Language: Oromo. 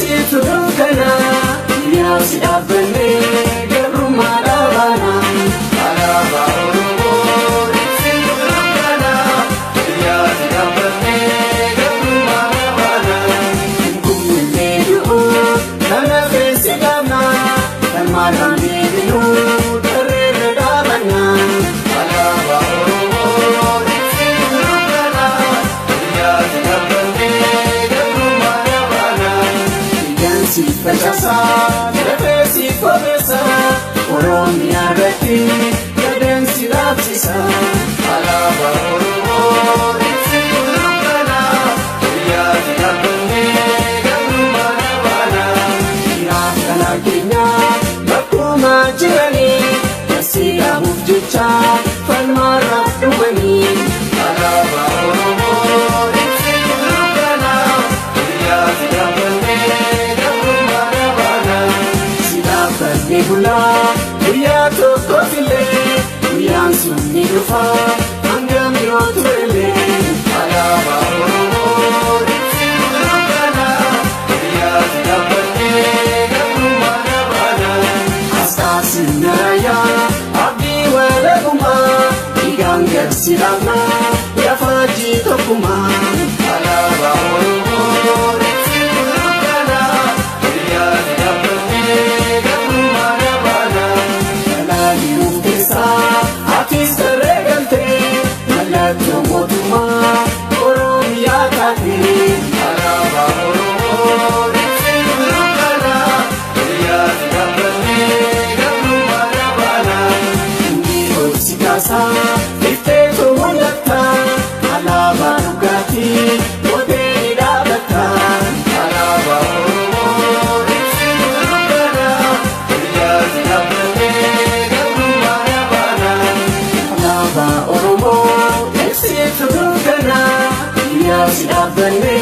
Ibsitu dukkana, guyyaa si dhaabbanne gabrummaa dhaabana. Alaabaa Oromoo ibsitu dukkana, guyyaa si dhaabbanne gabrummaa dhaabana. Gumnillee du'u kana feesi qabna, falmaadhaan deebinu tarreerra dhaabanna. Alaabaa Oromoo ibsitu dukkana, guyyaa si dhaabbanne gabrummaa dhaabana. Dhiigaan si facaasa, lafee si fobeessa, Oromiyaa irratti gadeen si dhaabsisa. Alaabaa Oromoo ibsitu dukkana, guyyaa si dhaabbanne gabrummaa dhaabana. Dhiiraaf dhalaa keenya bakkuma jiranii, dasii dhaabuuf jecha falmaarraaf dhumanii. Alaabaa Oromoo ibsitu dukkana, guyyaa si dhaabbanne gabrummaa dhaabana. Si dhaabbannee bulaa guyyaa tokkoof illee, guyyaan sun ni dhufa hangam yoo turellee. Alaabaa Oromoo ibsitu dukkana, guyyaa si dhaabbanne gabrummaa dhaabana. Asxaa sirna raayyaa abdii walabummaa, dhiigaan garsi dhaabnaa yafaajii tokkummaa. Alaabaa Oromoo ibsitu dukkana, guyyaa si dhaabbanne gabrummaa dhaabana. Dhalaa keessaa atis tarree galtee, mallattoo mootummaa Oromiyaa taatee. Alaabaa Oromoo ibsitu dukkana, guyyaa si dhaabbanne gabrummaa dhaabana. Inni ol si kaasaa ifteetu mul'atta, alaabaa dhugaatii gootee ni dhaabatta. Alaabaa Oromoo ibsitu dukkana, guyyaa si dhaabbanne gabrummaa dhaabana. Alaabaa Oromoo ibsitu dukkana, guyyaa si dhaabbanne